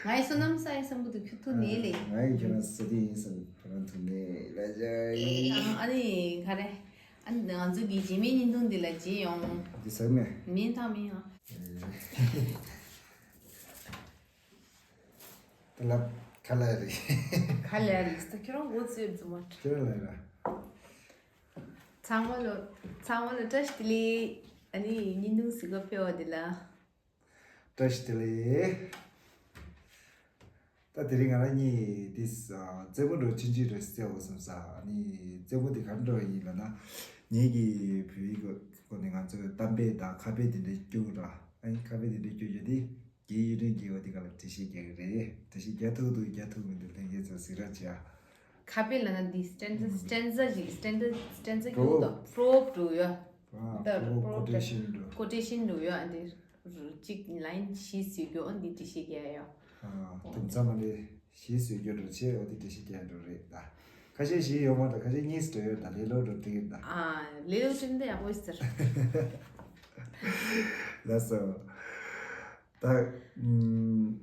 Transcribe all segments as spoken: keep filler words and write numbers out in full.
ང་ཡི་བསོད་ནམས་བསགས་ཡི་བསམ་གི་འདུག་ཁྱོད་ཐུག་ནས་ལེ། ང་ཡི་ཁྱོད་རང་བསོད་བདེ་ཡིན་བསམ་ཁྱོད་རང་ཐུག་ནས་ལེ་ཇ་ཡིན། ཨ་ནི་ག་རེ། ཨ་ནི་ང་ཚོ་གི་རྗེས་མའི་བརྙན་ཐུང་འདི་ལ་མཇལ་ཡོང་། འདི་ཟེར་མེད། མིན་ཐང་མིན་ཧ། ཨེ། ད་ལབ་ཁ་ལ་རེད། ཁ་ལ་རེད་ཟེར་ཁྱོད་རང་མགོ་ཚོས་རྫུན་མ་ཁྱོད་ལ་ར། ཚང་མ་ལོ། ཚང་མ་ལོ་བཀྲ་ཤིས་བདེ་ལེགས། ཨ་ནི་བརྙན་ཐུང་གཟིགས་ག་ཕེབས་པ་འདི་ལ། བཀྲ་ཤིས་བདེ་ལེགས། ད་དེ་རིང་ང་རང་གཉིས་འདི་རྩེད་མོ་འགྲོ་ཆུང་ཆུང་རེ་རྩེ་འོ་བསམ་ས། ཨ་ནི་རྩེད་མོ་འདི་ག་འགྲོ་ཡིན་ལབ་ན། ངེད་ཀྱི་བོད་ཡིག་སྐོར་ནས་ང་ཚོས་གཏམ་དཔེ་དང་ཁ་དཔེ་དེ་འདྲ་སྐྱོར་ར། ཨ་ནི་ཁ་དཔེ་དེ་འདྲ་སྐྱོར་རྒྱུ་དེ། རྒན་ཡུལ་ཁྲིམས་རྒྱལ་བ་འདི་ག་ལ་འགྲེལ་བཤད་རྒྱག་གི་རེད། འགྲེལ་བཤད་རྒྱག་ཐུབ་འདུག་རྒྱག་ཐུབ་མི་འདུག་ལྷན་རྒྱས་ཚོ་གཟིགས་རོགས་བྱེད་ཨ། ཁ་དཔེ་ལབ་ན་འདི་སི་ཊན་ཛ། ཨུམ། སི་ཊན་ཛ་ཞིག་སི་ཊན་ཛ། སི་ཊན་ཛ་རོ། རྒྱུག་དང་པོ་རོབ་འགྲོ་ཡོད། ཨ། ད་པོ་རོབ་ཀོ་ཊེ་ཤན་འགྲོ། ཀོ་ཊེ་ཤན་འགྲོ་ཡོད། ཨ་འདི་གཅིག་ལ་ཡིན་བཞི་ཟེར་རྒྱུ། ཨ་འདི་འགྲེལ་བཤད་རྒྱག་ཡོད། ཨ། དུམ་ཚང་མ་ལས་བཞི་ཟེར་རྒྱུ་འགྲོ་ཆེ། འོ་འདི་འགྲེལ་བཤད་རྒྱག་འགྲོ་རེད་ད། ཁ་ཤས་བཞི་ཡོད་མ་རེད། ཁ་ཤས་གཉིས་འགྲོ་ཡོད་ད། ལེ་ལོ་འགྲོ་འགྲིག་ད། ཨ། ལེ་ལོ་ཅན་ད་ཡག་པོ་ཟེར། ལགས་སོ། ད། ཨུམ།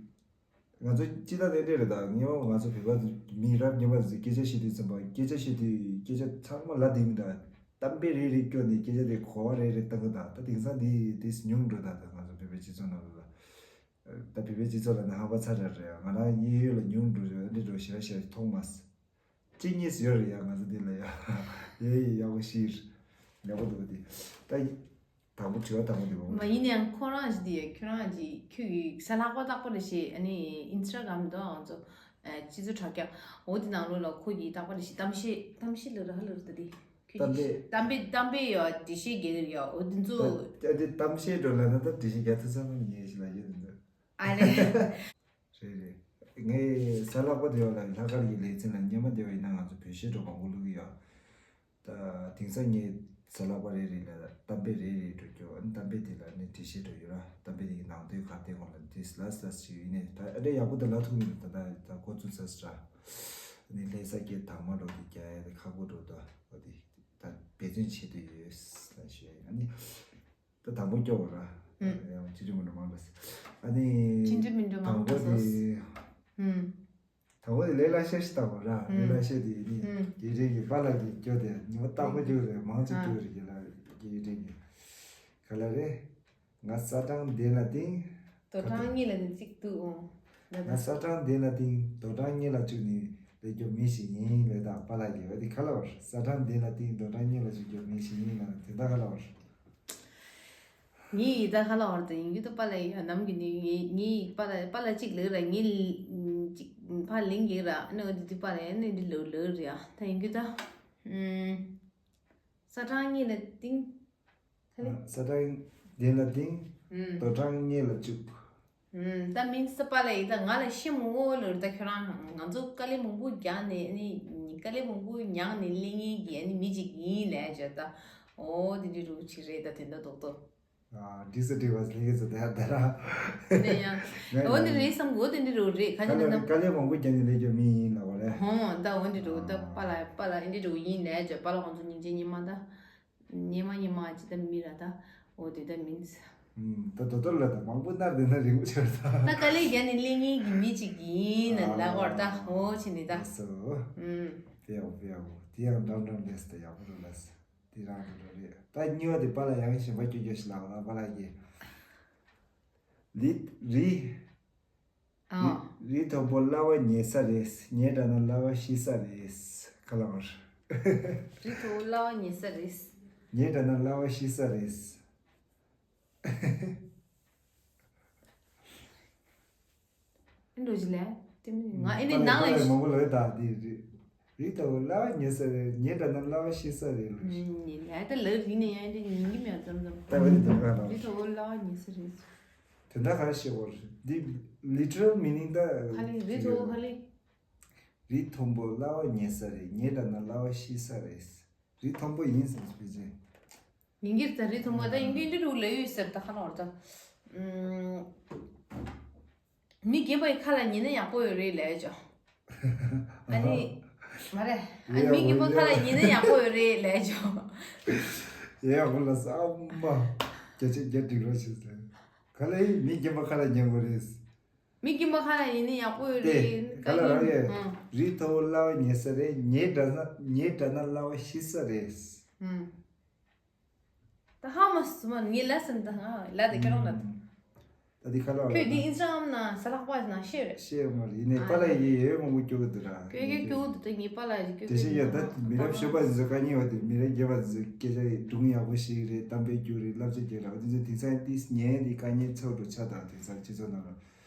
ང་ཚོ་སྤྱི་ལ་ལས་འབྲས་རེད་ད། ངེས་པ་ང་ཚོ་བོད་པ་མི་རབས་རྒན་པ་ཚོས་སྐད་ཆ་བཤད་དུས་ཙམ་པ། སྐད་ཆ་བཤད་དུས་སྐད་ཆ་ཚང་མ་ལ་དེ་མི་འདྲ། གཏམ་དཔེ་རེ་རེ་སྐྱོར་ནས་སྐད་ཆ་དེ་གོ་བ་རེ་རེ་བཏང་གི་ད། ད་དེང་སང་དེ་དེ་ཉུང་འགྲོ་ད། ད་ང་ཚོ་བོད་པའི་སྤྱི་ཚོགས་ནང་ལ། ད་བོད་པའི་སྤྱི་ཚོགས་ལ་ནི་ཧམ་པ་ཚ་དྲགས་རེད། ང་རང་གཡས་གཡོན་ལ་ཉུང་འགྲོ་རེད། འདི་འགྲོ་ཞེ་དྲག་ཞེ་དྲག་མཐོང་མ་སོང་། གཅིག་གཉིས་ཡོད་རེད་ཡ། ང་ཚོ་འདི་ལ་ཡ། ཡེ་ཡེ་ཡག་པོ་ཞིག་ཡག་པོ་འདུག་འདི། ད་དང་པོ་དྲི་བ་དང་པོ་འདི་བ། མ་ཡིན་ཡང་ཁོ་རང་ཞིག་འདི་ཡ། ཁྱོད་རང་ཅིག་ཁྱོད་ཀྱི་གཟའ་ལྷག་པ་རྟག་པར་རེ་བཞིན་ཨ་ནི་ཨིན་སི་ཊ་གྷ་རམ་དང་ང་ཚོ་སྤྱི་ཚོགས་དྲ་རྒྱ་འོ་འདི་ནང་ལོགས་ལ་ཁོ་གིས་རྟག་པར་རེ་བཞིན་གཏམ་བཤད་གཏམ་བཤད་ལབ་ར་ཧ་ལབ་རེད་ད་འདི། ཁྱོད་ཀྱིས་གཏམ་དཔེ། གཏམ་དཔེ་གཏམ་དཔེ་ཡ་འགྲེལ་བཤད་རྒྱག་གི་རེད་ཡ། འོ་འདི་ཚོ། ད་ད་འདི་གཏམ་བཤད་འགྲོ་ལབ་ན་ད་འགྲེལ་བཤད་རྒྱག་ཐུབ་ས་མ་ཉེས་ཞིག་ལ་ཡོད་འདི། ཨ་རེད། རེད་རེད། ངས་གཟའ་ལྷག་པ་དེ་བ་ལ་ལྷག་དཀར་གྱི་ལེ་ཚན་ལ་སྔོན་མ་དེ་བ་ཡིན་ན་ང་ཚོ་བོད་གཞས་འགྲོ་མང་པོ་བླུག་གི་ཡོད། ད་དེང་སང་ངས་གཟའ་ལྷག་པ་རེ་རེ་ལ་གཏམ་དཔེ་རེ་རེ་འགྲོ་རྒྱུ། ཨ་ནི་གཏམ་དཔེ་དེ་ལ་ནི་འགྲེལ་བཤད་འགྲོ་ཡོད་ར། གཏམ་དཔེ་དེ་གི་ནང་དོན་ག་དེ་སྔོན་ལ་དེ་ལ་ལ་ཞིག་ཡིན་ནས་ད་ཨ་འདྲ་ཡག་པོ་དེ་ལ་ཐུག་མི་འདུག་ད་ད་ད་འགོ་བཙུགས་ཚར་ས་ར། ཨ་ནི་ལྷ་ས་སྐད་དང་མ་འགྲོ་གི་རྒྱ་ཡ་དེ་ཁག་པོ་འགྲོ་ད། འོ་དེ་ད་འབད་བརྩོན་བྱེད་དུ་ཡོད་ལ་ཞུ་ཡ་ཡིན། ཨ་ནི། ད་དང་པོ་སྐྱོ་བ་ར། ཨུམ། ཡང་ཅི་འདྲ་མི་འདྲ་མང་འདྲ་ཟེར། ཨ་ནི། ཅི་འདྲ་མི་འདྲ་མང་དང་པོ་འདྲ་དེ། ཟེར། ཨུམ། དང་པོ་དེ་ལས་སླ་ཤོས་ཤིག་བཏང་བ་ར། ཨུམ། ལས་སླ་ཤོས་དེ་ནི། ཨུམ། རྒན་རིགས་ཀྱི་པཱ་ལགས་ཀྱིས་སྐྱོ་དེ་ཉི་མ་རྟག་པར་སྐྱོ་རེད། མང་ཆེ་ཨ། སྐྱོ་རེད་རྒན་ལགས་རྒན་རིགས་ཀྱི། ག་ལ་རེད། ང་ས་སྦྲང་གདན་ལ་བཏིང་། རྡོ་གྲང་གཉིད་ལ་ནི་གཅིག་འདུག་ཨོ། ང་ས་སྦྲང་གདན་ལ་བཏིང་། རྡོ་གྲང་གཉིད་ལ་བཅུག་ནས་ལས་སྐྱོ་མི་ཞིག་ཡིན་ལས་དང་པཱ་ལགས་ཀྱིས་འོ་དེ་ག་ལ་བར། ས་སྦྲང་གདན་ལ་བཏིང་། རྡོ་གྲང་གཉིད་ལ་བཅུག་རྒྱུ་མི་ཞིག་ཡིན་ལ་དེ་ད་ག་ལ་བར། ངའི་ཡི་ད་ག་ལ་བར་དུ་ཡིན་རྒྱུ་ད་པཱ་ལགས་ཡ་ནམ་གྱི་ནི་ངའི་ངའི་པཱ་ལགས་པཱ་ལགས་གཅིག་ལོས་ར་ངའི་གཅིག་ཕར་ལིང་གི་ར་ཨ་ནི་འོ་དེ་དུས་པཱ་ལགས་ཨ་ནི་འདི་ལོས་ལོས་ར་ཡ་ད་ཡིན་རྒྱུ་ད། ས་སྦྲང་གཉིད་ལ་བཏིང་། ཁ་ལི། ས་སྦྲང་གདན་ལ་བཏིང་། ཨུམ། རྡོ་གྲང་གཉིད་ལ་བཅུག་ཨུམ། ད་མིན་ས་པཱ་ལགས་ཡི་ད་ང་ལ་ཤེས་མོ་འོ་ལོར་ད་ཁྱོད་རང་ང་ཚོ་དཀའ་ལས་མང་པོ་རྒྱག་ནས་ནི་དཀའ་ལས་མང་པོ་མྱངས་ནས་སླེབས་མཁན་གྱི་ཨ་ནི་མི་གཅིག་ཡིན་ལས་བརྗོད་ད། འོ་དེ་འདྲི་རུ་ཆི་རེད་ད་དེ་འདྲ་རྡོག་རྡོག་ཨ་འགྲིག་སོ་འགྲིག་པ་ལས་ཀྱི་ཚོ་དེ་ཡང་དེ་ར། ནས་ཡང་། འོ་དེ་རེད་བསམ་གོ་དེ་འདྲི་རུ་རེད་ཁ་ཉིན་ནམ། དཀའ་ལས་མང་པོ་རྒྱག་ནས་སླེབས་རྒྱུ་མི་ཡིན་ལ་བ་རེད། ཧོ་ད་འོ་འདྲི་རུ་ད་པཱ་ལགས་པཱ་ལགས་ཨེ་འདྲི་རུ་ཡིན་ལས་བརྗོད་པཱ་ལགས་ཁོང་ཚོ་སྙིང་རྗེ་ཉི་མ་ད། ཉི་མ་ཉི་མ་ཅི་ལྟར་མི་ར་ད། འོ་དེ་ལྟར་མིན། ད་དོ་དོ་ལ་ད་མང་པོ་ནར་དེ་ན་རིང་པོ་ཆགས་ད། ད་དཀའ་ལས་རྒྱག་ནས་སླེབས་མཁན་གྱི་མི་གཅིག་ཡིན་ན་ལ་འོར་ད་འོ་ཕྱིན་ནི་ད། སོ། ཨུམ། དེ་ཡག་པོ་དེ་ཡག་པོ་དེ་ཡང་འགྲམ་འགྲམ་ལས་ད་ཡག་པོ་རུ་ལ་ས། དེ་རང་རུ་རུ་རེད། ད་གཉིས་པ་དེ་པཱ་ལགས་ཡང་ཞིམ་པ་སྐྱོ་སྐྱོ་ཞིག་ལ་འོ་ན་པཱ་ལགས་ཀྱིས། ལི་རི། ཨ། རི་མཐོན་པོ་གླ་བ་ཉེ་ས་རེད། ཉེ་དྲགས་ན་གླ་བ་ཤི་ས་རེད། ག་ལ་བར། རི་མཐོ་པོ་གླ་བ་ཉེ་ས་རེད། ཉེ་དྲགས་ན་གླ་བ་ཤི་ས་རེད། འགྲོ་ཅི་ལས། དེ་མིན་ང་ཨེ་ནི་ནང་ལ་མང་པོ་ལོས་ད་དེ་རི་རི་མཐོ་པོ་གླ་བ་ཉེ་ས་རེད། ཉེ་དྲགས་ན་གླ་བ་ཤི་ས་རེད་ལོ། ཉེ་ལས་ད་ལ་རི་ནས་ཡང་དེ་ཉིན་གྱི་མེད་ཙམ་ཙམ། ད་བ་རི་མཐོ་པོ་གླ་བ། རི་མཐོ་པོ་གླ་བ་ཉེ་ས་རེད། དེ་འདྲ་ག་རེ་བཤད་དགོས་རེད། འདི་literal meaning ད་ཧ་ལི་རི་མཐོ་པོ་ཧ་ལི། རི་མཐོན་པོ་གླ་བ་ཉེ་ས་རེད། ཉེ་དྲགས་ན་གླ་བ་ཤི་ས་རེད། རི་མཐོན་པོ་ཡིན་ཟེར་ཕལ་ཆེར། ཡིན་གྱི་རེད་ད་རི་མཐོན་པོ་ད་ཡིན་གྱི་འདི་རུ་ལ་ཡོད་ཟེར་ད་ཁ་ལོར་ད། ཨུམ། མི་རྒན་པ་ཡི་ཁ་ལ་ཉན་ན་ཡག་པོ་ཡོད་རེད་ལས་ཅོ། ཨ་ནི། མ་རེད། ཨ་མི་རྒན་པ་ཁ་ལ་ཉན་ན་ཡག་པོ་ཡོད་རེད་ལས་ཅོ། ཡ་ཡག་པོ་ལ་ས་ཨ་མ། རྒྱ་ཆེ་རྒྱ་འགྲིག་རོགས་བྱེད་ཟེར། ག་ལ་ཡིན་མི་རྒན་པ་ཁ་ལ་ཉན་དགོས་རེད། མི་དཀྱུས་མ་ཁ་ལ་ཡིན་ནི་ཡག་པོ་ཡོད་དེ་རེད། ག་ལ་རག་ཡོད། ཨང་། རི་མཐོ་བོ་གླ་བ་ཉེ་ས་རེད། ཉེ་དྲགས་ན་ཉེ་དྲགས་ན་གླ་བ་ཤི་ས་རེད། ཨང་། ད་ཧ་མ་སུ་མ་ངའི་ལ་སེམས་ད་ང་ལ་དེ་ཁྱེད་རང་ལ། ད་དེ་ཁ་ལ་ཁྱོད་དེ་ཨིན་སི་ཊ་གྷ་རམ་ན་ས་ལྷག་པ་ན་ཤེས་རེད། ཤེས་མ་རེད། ཡིན་ནའི་པཱ་ལགས་ཡིན་ཡོད་མང་པོ་སྐྱོ་གི་འདུག་ར། ཁྱོད་ཀྱི་སྐྱོ་གི་འདུག་ད་ངའི་པཱ་ལགས་ཀྱི་སྐྱོ་གི་འདུག་དེ་བཞིན་ཡང་ད་མི་རབས་གཞོན་པ་ཚོས་དཀའ་ངལ་བ་དེ་མི་རབས་རྒན་པ་ཚོས་སྐད་ཆ་སྒྲུང་ཡག་པོ་ཞིག་རེད། གཏམ་དཔེ་རྒྱུགས་རེད། བསླབ་བྱ་རྒྱག་ར། འོ་དེ་ཚོ་དེང་སང་ཏིས་ཉན་དེ་དཀའ་ངལ་ཚ་པོ་འགྲོ་ཆགས་དང་། དེང་སང་སྤྱི་ཚོགས་ནང་ལ་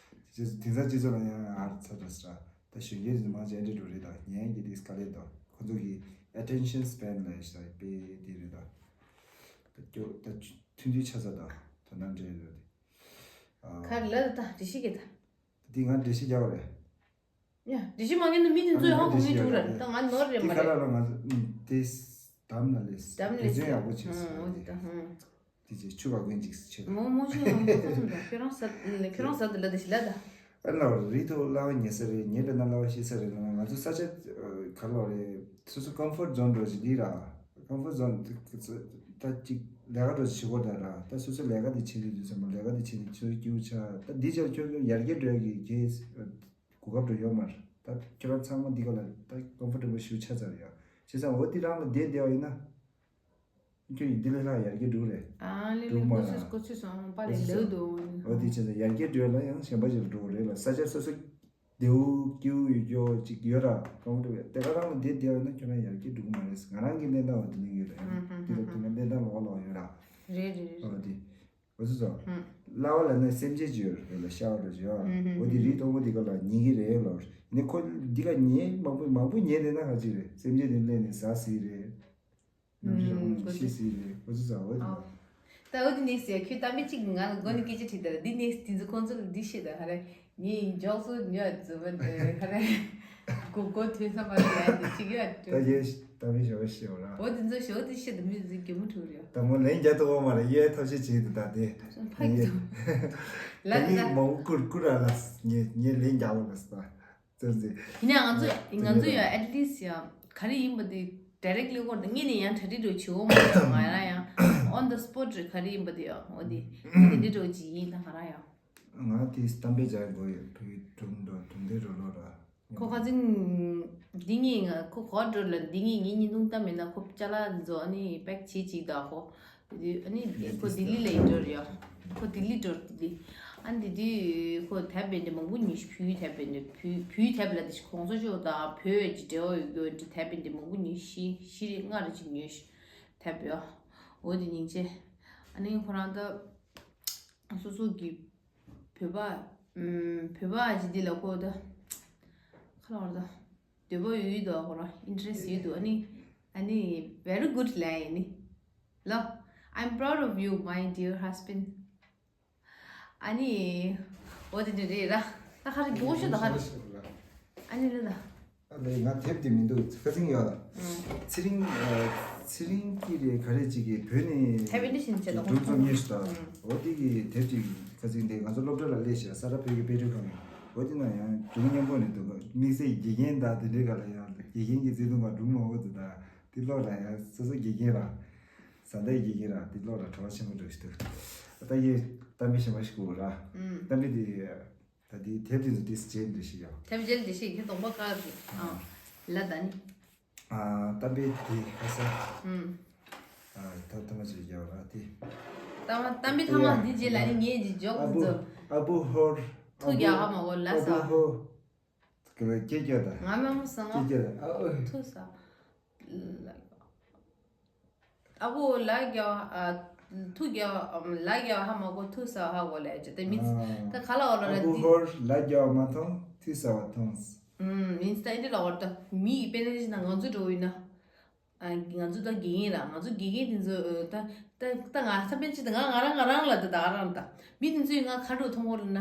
དེང་སང་སྤྱི་ཚོགས་ལ་ཡང་ཧར་ཚ་འགྲོ་ས་ར། ད་གཞོན་སྐྱེས་ཚོ་མང་ཆེ་འདྲ་འགྲོ་རེད། ད་ཉན་གྱི་དེ་དཀའ་ལས་དང་ཁོ་ཚོ་གི་attention span ལ་ཡང་ཞེ་དྲག་དཔེ་དེ་རེད། ད་ད་སྐྱོ་ད་ཐུང་ཐུང་ཆགས་ས་དང་དོ་སྣང་འདྲ་རེད། ཨ། ག་རེ་ལབ་ད་འགྲེལ་བཤད་གྱི་ད། དེ་ང་འགྲེལ་བཤད་རྒྱག་པ་རེད། ཡ་འགྲེལ་བཤད་མ་གི་ནི་མི་དེ་ཚོས་ཧ་གོ་མི་འགྲོ་ར། ད་ང་ནོར་རེད་མ་དེ་ག་རེད། ལ་ལ་ང་ཚོ་ཨུམ་དེ་དམ་ལ་ལས་དམ་ལས་དེ་ཚོ་ཡག་པོ་བྱས་ཨུམ་འོ་དེ་ད་ཨུམ། དེ་རྗེས་ཆུ་བ་གོན་ཅིག་ཆེ། མོ་མོ་ཆུ་ཡང་མོ་ཁོ་ཚོ་ཁྱོད་རང་ཟ་ཁྱོད་རང་ཟ་དེ་ལ་དེ་ཞིག་ལ་ད། ཨ་ལ་རི་མཐོ་གླ་བ་ཉེ་ས་རེད། ཉེ་དྲགས་ན་གླ་བ་ཤི་ས་རེད་ལ། ང་ཚོ་ས་ཆ་ག་ལ་རེད། སོ་སོ་comfort zone འགྲོ་ཅིག་འདི་ར། comfort zone ད་ཅིག་ལས་ཀ་འགྲོ་ཅིག་བྱེད་དགོས་ད་ར། ད་སོ་སོ་ལས་ཀ་དེ་བྱེད་དུས་དུས་ཙམ་པ་ལས་ཀ་དེ་བྱེད་དུས་ཚོད་སྐྱིད་པོ་ཆགས། ད་འདི་ཆར་ཁྱོད་ཁྱོད་ཡར་རྒྱས་འགྲོ་ཡ་གི་གེ་གོ་སྐབས་འགྲོ་ཡོད་མ་རེད། ད་ཁྱོད་རང་ཚང་མ་འདི་ག་ལ་ད་comfortable ཞིག་ཆགས་ཚར་ཡ། བྱས་ཙང་འོ་དེ་རང་ལ་བསྡད་བསྡད་པ་ཡིན་ན། ཁྱོད་ཡིན་འདི་ལས་ལྷག་ཡར་རྒྱས་འགྲོ་རེད། ཨ་ལེ་ལེ་འགྲོ་མ་ལ། ཀོ་ཆུ་ཀོ་ཆུ་སོང་པ་ལེ་ལེ་འདུག་འོ་དེ་བྱས་ཙང་ཡར་རྒྱས་འགྲོ་ལ་ཡང་གཞན་པ་ཞིག་འགྲོ་རེད་ལ། ས་ཆ་སོ་སོ་བདེ་བོ་སྐྱིད་པོ་ཡོད་ཅིག་ཡོད་ར། comfortable དེ་ག་རང་ལ་བསྡད་བསྡད་པ་ན་ཁྱོད་རང་ཡར་རྒྱས་འགྲོ་གི་མ་རེད། ང་རང་གི་གནས་སྟངས་འོ་དེ་ནས་ཡོད་ར། ཡང་འདི་ལ་དེ་ལ་གནས་སྟངས་ལོག་ལོག་ཡོད་ར། རེད་རེད་རེད། འོ་དེ། འོ་ཚོ་ཚོ། ཧུམ། གླ་བ་ལ་ནི་སེམས་ཅན་ཅིག་ཡོད་རེད་ལ། ཤ་བ་འགྲོ་ཅིག་ཡོད། ཧུམ་ཧུམ་འོ་དེ་ཧུམ། རི་མཐོན་པོ་དེ་ག་ལ་ཉན་གི་རེད་ལོ། ནི་ཁོ་འདི་ག་ཉན་མང་པོ་མང་པོ་ཉན་རེད་ན་ག་ཅིག་རེད། སེམས་ཅན་དེ་སླེབས་ནས་ཟ་སྲིད་རེད། ནམ་རྒྱུན་ལ་ཁོང་ཤི་སྲིད་རེད། འོ་ཚོ་ཚོ་འོ་དེ་ཨོ། ལ། ད་འོ་དེ་ནས་ཟེར་ཁྱོད་གཏམ་དཔེ་གཅིག་ང་ལ་མགོ་ནས་སྐད་ཆ་དྲིས་ད་ར། འདི་ནས་དེ་ཚོ་ཁོང་ཚོ་ལ་འདི་བཤད་ད་ཧ་རེ། ངའི་མགྱོགས་སུ་ཉོ་རྫུན་མ་འདི་ཧ་རེ། གོ་གོ་ཐོས་བསམ་པ་ལ་ཡ་འདི་གཅིག་ཡོད་ད་དྲིས། ཡེ་ད་མི་ཞོ་ཞེ་བ་ར། འོ་དེ་ཚོ་ཞོ་དེ་བཤད་ད་མི་ཚོ་གད་མོ་འཁྲུག་རེད། ད་མོ་ལན་རྒྱག་ཐུབ་པ་མ་རེད། གཡས་ཐབས་ཤེས་བྱེད་དུ་ད་དེ། ཕ་གི་ཚོ། ལ་ད་ད་ངས་མང་པོ་བསྐུར་བསྐུར་ར་ལ་ངས་ངས་ལན་རྒྱག་པ་ལ་ས། ཙན་ཙན། ཡིན་ནའང་ང་ཚོ་ང་ཚོ་ཡང་at least ཡང་ག་རེ་ཡིན་པ་དེ་directly ཁོ་ངེད་ནས་ཡང་གྲ་སྒྲིག་འགྲོ་བྱེད་འོང་མ་རེད། ང་རང་ཡང་on the spot རེད། ག་རེ་ཡིན་པ་དེ་ཡང་འོ་དེ་དེ་འདྲ་འགྲོ་བྱེད་ཡིན་ད་ང་རང་ཡང་། ང་དེ་གཏམ་དཔེ་སྦྱར་དགོས་ཡོད། བོད་སྒྲུང་འགྲོ་སྒྲུང་དེབ་འགྲོ་ལོ་ར། ཁོ་ཁ་ཚིག་འདི་ངས་ང་ཁོ་གོ་འགྲོ་ལ་འདི་ངས་ངའི་བརྙན་ཐུང་བལྟ་མེད་ན་ཁོ་ཅ་ལག་འདི་ཚོ་ཨ་ནི་pack བྱེད་ཅིག་ད་ཁོ། ཨ་ནི་ཁོ་ལྡི་ལི་ལ་ཡིན་འགྲོ་རེད་ཡ། ཁོ་ལྡི་ལི་འགྲོ་ལྡི་ལི། ཨ་ནི་དེ་དུས་ཁོ་དེབ་བན་དེ་མང་པོ་ཉོས་ཤིག་བོད་དེབ་བན་དེ་བོད་བོད་དེབ་ལ་དེ་ཞིག་གོང་ས་མཆོག་དང་བོད་ཀྱི་འབྲེལ་བ་ཡོད་རྒྱུ་དེབ་བན་དེ་མང་པོ་ཉོས་ཤིག་བཞི་རེ་ལྔ་རེ་ཅིག་ཉོས་ཤིག་དེབ་ཡ། འོ་དེ་སྙིང་རྗེ། ཨ་ནི་ཁོ་རང་ད་སོ་སོ་གི་བོད་པ་ཨམ་བོད་པ་ཅིག་འདི་ལ་ཁོ་ད་ཁ་ལོ་ར་ད། འདོད་པ་ཡོད་ཡོད་དོ་ཁོ་རང་interest ཡོད་དོ། ཨ་ནི་ཨ་ནི་very good ལབ་ཡིན་ནི། ལོ། I'm proud of you, my dear husband. ཨ་ནི་འོ་དེ་འདྲ་རེད་ར། ད་ཁ་རི་མགྱོགས་ཤོད་དོ་ཁ་རི། ཨ་ནི་ལ་ད། ཨ་ལས་ང་དེབ་དེ་མི་འདུག་ཁ་སང་ཡ། ཚེ་རིང་ཚེ་རིང་སྐྱིད་རེད་ག་རེ་ཅིག་གིས་བོད་ནས་དེབ་འདི་བཞིན་བྱེད་དོ་སྒྲུང་རྩོམ་མཁན་ཞིག་དང་། འོ་དེ་གི་དེབ་ཅིག་ཁ་སང་དེ་ང་ཚོ་སློབ་གྲྭ་ལ་སླེབས་ཤག་ས་ར་བོད་ཀྱི་དཔེ་སྐྲུན་ཁང་ནས། འོ་དེ་ན་ཡང་སྒྲུང་སྙན་པོ་ནས་འདུག་དམིགས་བསལ་དགེ་རྒན་དང་དེ་འདྲའི་སྒང་ལ་ཡང་དགེ་རྒན་གྱི་བརྩེ་དུང་ག་སྒྲུང་མང་པོ་འདུག་ད་དེ་ཀློག་ལ་ཡང་སོ་སོ་དགེ་རྒན་ར། བཟའ་ཟླ་དགེ་རྒན་ར་དེ་ཀློག་ལ་བྲོ་བ་ཆེན་པོ་འདུག་ཞིག་འདུག་ད་ཡི་གཏམ་དཔེ་གཞན་པ་ཞིག་གོ་ར། གཏམ་དཔེ་དེ་ད་དེ་དེབ་དེ་ཚོ་དེ་སུ་བྱས་འདྲ་ཞིག་ཡོད། དེབ་རྒྱལ་འདི་ཞིག་ཁྱེད་གདོང་པ་དཀར་གི་ཨ་ལ་ད་ནི། ཨ་གཏམ་དཔེ་དེ་ཁ་ས། ཨ་ད་ཐ་མ་ཅིག་རྒྱག་ར་དེ། ད་མ་གཏམ་དཔེ་ཐ་མ་འདི་རྗེས་ལ་ནི་ངས་ཀྱི་འཇོག་ཨ་བུ་འཛོ། ཨ་བུ་ཧོར། ཐུག་རྒྱག་ཧ་མ་གོ་ལ་ས། ཨ་བུ་ཧོ། ཀྱེ་ཀྱེ་ད། ང་མ་མ་སང་ང་། ཀྱེ་ཀྱེ་ད་ཨ་ཨོ། ཐུག་ས། ཨ་བུ་ལ་རྒྱ་ཨ་ཐུག་རྒྱ་ལ་རྒྱ་ཧ་མ་གོ་ཐུག་ས་ཧ་གོ་ལ་ཅི་ད་མིན་ད་ག་ལ་འོ་ལ་ཨ་བུ་ཧོར་ལ་རྒྱ་མ་མཐོང་ཐུག་ས་བ་མཐོང་། མིན་ད་ཨེ་འདྲ་ལ་འོ་ད་མི་ཡི་དཔེ་ན་ཅི་ན་ང་ཚོ་འགྲོ་ཡིན་ན། ང་ཚོ་ད་དགེ་རྒན་ར་ང་ཚོ་དགེ་རྒན་དེ་ཚོ་ད་ད་ད་ང་ཚ་པན་ཅི་ད་ང་ང་རང་ང་རང་ལ་ད་ད་རང་ད་མི་དེ་ཚོས་ང་ཁ་འགྲོ་མཐོང་གོ་ལ་ན་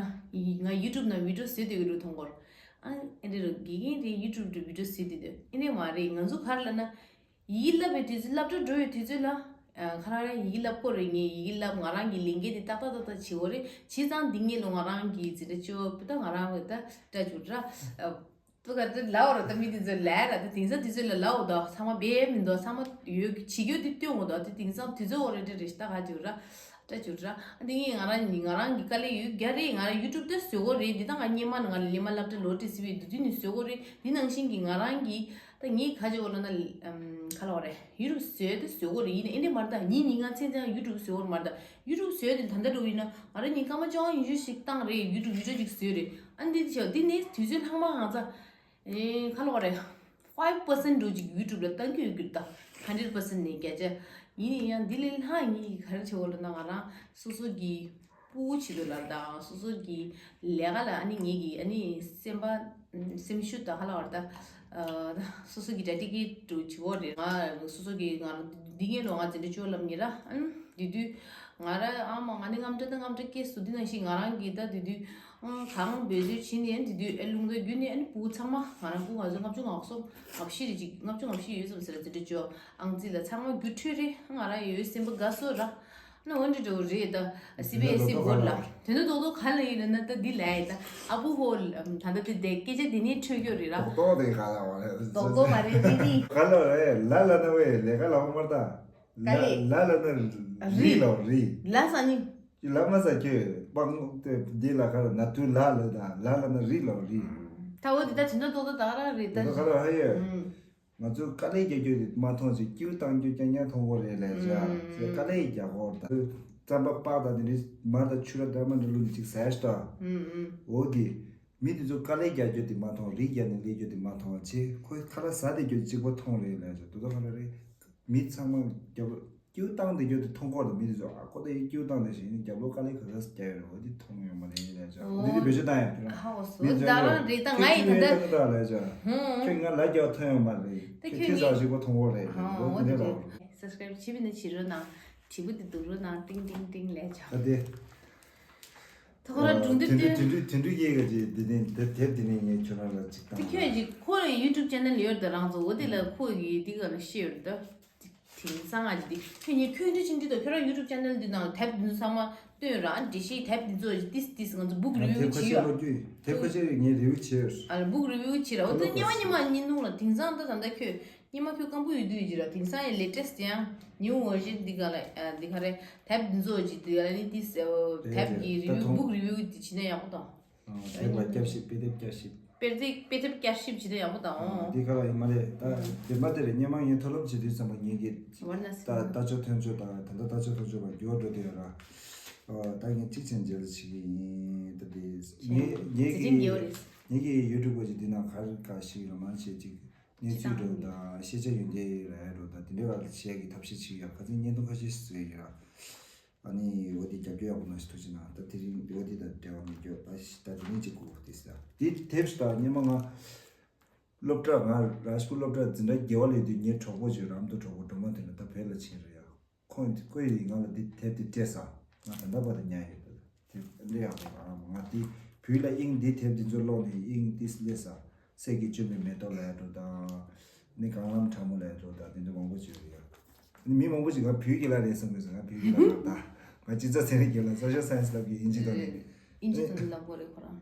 ང་YouTube་ན་video་བཟོས་དེ་གི་འགྲོ་མཐོང་གོ་ཨ་ཨེ་འདྲ་ར་དགེ་རྒན་དེ་YouTube་དུ་video་བཟོས་དེ་དེ་ཨེ་འདྲ་མ་རེད། ང་ཚོ་ག་རེ་ལ་ན་ཡི་གེ་བསླབ་པའི་དུས་ཚོད་སློབ་གྲྭ་འགྲོ་བའི་དུས་ཚོད་ལ་ཁ་ར་ར་ཡི་གེ་བསླབ་གོ་རེད། ངས་ཡི་གེ་བསླབ་ང་རང་གི་ལས་འགན་དེ་ཏག་ཏག་ཏག་ཏག་བྱེད་གོ་རེད། བྱས་ཙང་འདི་ངས་ལོ་ང་རང་གི་འཛིན་གྲྭ་བཅུ་པ་ད་ང་རང་ད་སྐྲ་བཅུ་ར། ཏུ་ག་ཏུ་ལའོ་ར་ད་མི་དེ་ཚོ་ལ་ར་ད་དེང་སང་དེ་ཚོ་ལ་ལའོ་ད་ཚང་མ་བེ་མི་འདུག་ཚང་མ་ཡོད་བྱེད་རྒྱུ་དེ་སྟོན་འོ་ད་དེ་དེང་སང་དེ་ཚོ་འོ་རེ་རེ་རེ་ཞིག་ད་ག་ཅིག་ར་ སྐྲ་བཅུག་ར། ཨ་འདི་ངས་ང་རང་ཉིད་ང་རང་གི་དཀའ་ལས་ཡོད་རྒྱ་རེད། ང་རང་ཡུ་ཊུབ་ད་བཟོ་གོ་རེད། འདི་ད་ང་སྔོན་མ་ང་ལ་སླེབས་མ་སློབ་གྲྭ་ལོ་ཏི་སི་བི་འདི་དུས་ནས་བཟོ་གོ་རེད། འདི་ནང་བཞིན་གྱི་ང་རང་གི་ད་ངས་ག་ཅིག་འོ་ལ་ན་ཨམ་ག་ལ་བ་རེད། ཡུ་ཊུབ་བཟོས་ཏེ་བཟོ་གོ་རེད། ཡིན་ན་ཨེ་འདྲས་མ་རེད། ད་ཉིན་ཉིན་གང་ཚན་ཚན་ཡུ་ཊུབ་བཟོ་གོ་རེད་མ་རེད། ད་ཡུ་ཊུབ་བཟོས་ཏེ་ད་ལྟ་འགྲོ་གི་ཡིན་ན་ང་རང་ཉིད་སྐར་མ་བཅོ་ལྔ་ཉི་ཤུ་ཞིག་བཏང་རེད། ཡུ་ཊུབ་བི་ཌི་ཡོ་ཅིག་བཟོས་རེད། ཨ་འདི་བྱས་འདི་ནས་དུས་ཚོད་ལྷག་མ་ཧང་ཚ། ཨེ་ག་ལ་བ་རེད། ཧྥའིབ་པར་སེན་ཊི་འགྲོ་ཅིག་ཡུ་ཊུབ་ལ་བཏང་གི་ཡོད་རྒྱུ་ད། ཧན་ཌེ་རེཌ་པར་སེན་ཊི་ནས་བརྒྱ་ཆ། ཡིན་ཡང་འདི་ལས་ལྷག་ངེད་ཀྱིས་ག་རེ་བྱེད་དགོས་ལབ་ན་ང་རང་སོ་སོ་གི་སྤུ་གུ་བྱེད་དུ་ལབ་དང་སོ་སོ་གི་ལས་ཀ་ལ་ཨ་ནི་ངེད་ཀྱི་ཨ་ནི་སེམས་པ་སེམས་ཤུགས་དང་ཧ་ལ་བར་ད་སོ་སོ་གི་ཌེ་ཌི་ཀེ་ཊི་བྱེད་དགོས་རེད། ང་སོ་སོ་གི་ང་རང་འདི་ངའི་ལོ་ང་འཛིན་གྲྭ་བཅུ་ལབ་ངེད་ར་ཨ་ནི་དེ་དུས་ང་ར་ཨ་མ་ང་ནི་རྔམ་སྐྲ་ད་རྔམ་སྐྲ་སྐྱེས་སུ་འདི་ནང་བཞིན་ང་རང་གི་ད་དེ་དུས་ཨང་གང་འབད་རྩོལ་བྱེད་ནས་ཨ་ནི་དེ་དུས་ཨེ་རླུང་རྟ་བརྒྱུད་ནས་ཨ་ནི་སྤུ་གུ་ཚང་མ་ང་རང་སྤུ་གུ་ང་ཚོ་ལྔ་བཅུ་ང་གསུམ་ང་བཞི་རེད་ཅིག་ལྔ་བཅུ་ང་བཞི་ཡོད་ཙམ་ཟེར་ར་འཛིན་གྲྭ་བཅུ་ཨང་རྩིས་ལ་ཚང་མ་རྒྱུགས་འཕྲོད་རེད། ང་རང་ཡོད་སེམས་པ་དགའ་སོ་ར། ན་འོན་ཏེ་འགྲོ་རེད་ད། སི་བི་ཨེ་སི་བོར་ལ། དེ་ནས་རྡོག་རྡོག་ག་ལ་ཡིན་ན་ད་འདི་ལ་ཡིན་ད། ཨ་བུ་ཧོ་ད་ད་དེ་དེ་སྐད་ཆ་དེ་ནས་འཕྲོད་རྒྱུ་རེད་ར། རྡོག་རྡོག་དེ་ག་ལ་བ་རེད། རྡོག་རྡོག་མ་རེད་རི་རི། ག་ལ་རེད་ལ་ལ་ན་བས་ལས་ཀ་ལ་བ་མར་ད། ལ་ལ་ལ་ན་རི་ལ་རི། ལ་ས་ནི། ལ་མ་ས་ཁྱོད་པང་དེ་འདི་ལ་ག་ལ་ན་དུ་ལ་ལ་ད་ལ་ལ་ན་རི་ལ་རི། ད་འོ་དེ་ད་དེ་འདྲ་རྡོག་རྡོག་ད་ག་ར་རེད་ད། ད་ག་ལ་ཧ་ཡོད། ང་ཚོས་དཀའ་ལས་རྒྱག་རྒྱུ་དེ་མ་མཐོང་ཞིག་སྐྱིད་བཏང་རྒྱུ་རྐྱང་རྐྱང་མཐོང་གི་རེད་ལས་བྱ། ཨུམ། ཚོས་དཀའ་ལས་རྒྱག་གོ་ད། རྩམ་པ་པགས་དང་དེ་འདྲའི་མར་དང་ཕྱུར་ར་འདྲ་མ་འདྲ་བླུགས་ནས་ཅིག་ཟས་ཤོག་ད། ཨུམ་ཨུམ། འོ་དེ། མི་དེ་ཚོ་དཀའ་ལས་རྒྱག་རྒྱུ་དེ་མ་མཐོང་། རི་རྒྱག་ནས་སླེབས་རྒྱུ་དེ་མ་མཐོང་བ་བྱས་ཁོས་ཁ་ལག་ཟ་བསྡད་རྒྱུ་གཅིག་པོ་མཐོང་རེད་ལས་བྱ། དོ་དོ་ག་ལ་རེད། མི་ཚང་མ་རྒྱབ་སྐྱིད་བཏང་བསྡད་རྒྱུ་དེ་མཐོང་གོ་ད། མི་དེ་ཚོ་ཨ་ཁོ་ད་ཡིན་སྐྱིད་བཏང་བསྡད་ཞིག་ཡིན་རྒྱབ་ལོགས་དཀའ་ལས་ག་ཚོད་རྒྱག་ཡོད་རེད། འོ་དེ་མཐོང་ཡོད་མ་རེད་ལས་བྱ། འོ་དེ་དེ་བེད་སྤྱོད་བཏང་ཡོད་དེ་ར། ཧ་འོ་སོ་མི་ད་ཚོ་རང་རེད་ད། ང་ཡི་ད་ལྟ་ད་ལས་བྱ། ཧུང་། ཁྱོད་ང་ལ་རྒྱག་ཐོན་ཡོད་མ་རེད། ད་ཁྱོད་ཁྱོད་ཁྱེད་ཚ་ནི་ཞིག་པོ་མཐོང་གོ་རེད། ཧ་འོ་འོ་དེ་དེ་འདྲ་རེད། སབ་སི་ཀ་རབ་བྱེད་པ་ནི་བྱེད་རོགས་གནང་། དྲིལ་བུ་དེ་འདུག་རོགས་གནང་། ཏིང་ཏིང་ཏིང་ལས་བྱ། ད་དེ། ད་ཁོ་རང་སྒྲུང་དེབ་དེ་འདྲ་སྟོན། དེ་འདྲ་དེ་འདྲ་ཡེ་ག་ཅིག་དེ་ནས་དེབ་དེབ་དེ་ནས་ངས་ཁྱོད་རང་ལ་ཅིག་དེ་བཏང་ཁྱོད་ཡ། ཀྱི་ཁོ་རང་ཡུ་ཊུབ་ཅེ་ནལ་ཡོད་དེ་རང་ཚོ་འོ་དེ་ལ་ཁོ་ཡི་དེ་ག་ལ་ཤེས་ཡོད་དེ། དེང་སང་ང་ཅི་དེ་ཁྱོད་ཉིད་ཁྱོད་འདྲ་ཅིག་འདི་དང་ཁྱོད་རང་ཡུ་ཊུབ་ཅེ་ནལ་འདི་ནང་དེབ་འདི་ཚང་མ་སྟོན་ར། འགྲེལ་བཤད་དེབ་འདི་ཚོ་ཏིས་ཏིས་ང་ཚོ་བུག་རི་བིའུ་བྱེད་ཡོད། དེབ་ཁ་ཤས་བློ་རྒྱུས་དེབ་ཁ་ཤས་ངས་རི་བིའུ་བྱས་ཡོད། ཨ་ལ་བུག་རི་བིའུ་བྱེད་ར། འོ་དེ་ཉི་མ་ཉི་མ་ཉིན་ནུང་ལ་དེང་སང་ད་ད་ལྟ་ཁྱོད། སྔོན་མ་ཁྱོད་སྐམ་པོ་ཡོད་དུས་ཡིན་གྱི་ར། དེང་སང་ཡང་ལེ་ཊེ་སི་ཊི་ཡང་ནིའུ་ཝར་ཤན་འདི་ག་ལ་ཨ་འདི་ག་རེ་དེབ་འདི་ཚོ་ཅིག་འདི་ག་ལ་ནི་དེ་དེབ་ཀྱི་རི་བིའུ་བུག་རི་བིའུ་འདི་བྱེད་ན་ཡག་པོ་དང་། དེབ་ལ་བསྐྱར་ཞིབ་དཔེ་དེབ་བསྐྱར་ཞིབ། དཔེ་དེབ་དཔེ་དེབ་བསྐྱར་ཞིབ་བྱེད་ན་ཡག་པོ་དང་། འདི་ག་ལ་ཡིན་མ་རེད་ད། དེ་མ་དེ་རེད། སྔོན་མ་ངས་མཐོ་སློབ་བྱེད་དུས་ཙམ་པ་ངེད་ཀྱི་ད་ལྟ་ཆོག་ཐོན་ཆོག་དང་ད་ལྟ་ལྟ་ཆོག་ཐོན་ཆོག་པ་འགྱུར་བ་འགྲོ་དེ་ཡོད་ར། ད་ངས་གཅིག་ཆེན་རྗེས་ལ་བྱེད་ཀྱི་ཡིན་ད། དེ་ངེད་ངེད་ཀྱི་ངེད་ཀྱི་ཡུ་ཊུབ་པ་ཅིག་འདི་ནང་ག་རེ་ག་ཞིག་ལ་མ་བྱེད་ཅིག་གནས་ཚུལ་འགྲོ་དང་ཤེས་བྱ་ཡོན་ཏན་ལ་འགྲོ་དང་དེ་འདྲའི་བར་ལ་བྱས་ཀྱི་ཐབས་ཤེས་བྱེད་ཡ་ཁ་ཚིག་བརྙན་ཐུང་ཁ་ཤས་ཤིག་བཟོས་ཡོད་ར། ཨ་ནི་འོ་དེ་རྒྱབ་སྐྱོར་ཡག་པོ་གནང་ཞིག་ཐུགས་རྗེ་གནང་། ད་དེ་རིང་འོ་དེ་དང་འབྲེལ་བ་མེད་རྒྱུ་ད་ཤི་ད་དེ་ནས་ཅིག་གོ་དེ་ཟེར་དེ་དེབ་ཤི་ད་སྙེ་མ་ང་སློབ་གྲྭ་ང་རཱཇ་པུར་སློབ་གྲྭ་འཛིན་གྲྭ་བརྒྱད་པ་ལས་དུས་ངའི་གྲོགས་པོ་ཅིག་རམ་དུ་གྲོགས་པོ་སྒྲོལ་མ་དེ་ལ་ད་བོད་ལ་ཕྱིན་རེད་ཡ། ཁོང་ཁོས་ཡིས་ང་ལ་འདི་དེབ་དེ་སྤྲད་ས། ང་ད་ལྟ་བར་དུ་ཉར་ཡོད། དེ་འདྲ་ཡག་པོ་ཨ་ང་དེ་བོད་ལ་དབྱིངས་འདི་དེབ་འདི་ཚོ་ཀློག་ནས་དབྱིངས་འདི་སླེབས་ས། གསེར་གྱི་བཅོམ་པའི་མེ་ཏོག་ལ་ཡ་འགྲོ་དང་། ནི་གངས་ལམ་ཁྲ་མོ་ལ་ཡ་འགྲོ་དང་དེ་འདྲ་མང་པོ་བྱོས་ཡོད། ནི་མི་མང་པོ་ཞིག་ང་བོད་ཀྱི་ལ་རེད་བསམ་གྱི་སོང་། ང་བོད་ཀྱི་ལ་རེད་ད། ང་སྤྱི་ཚོགས་ཚན་རིག་གི་ལ་social science ལབ་ཀྱི་དབྱིན་ཇི་ཐོག་ནས། དབྱིན་ཇི་ཐོག་ནས་ལབ་དགོས་རེད་ཁོ་རང་།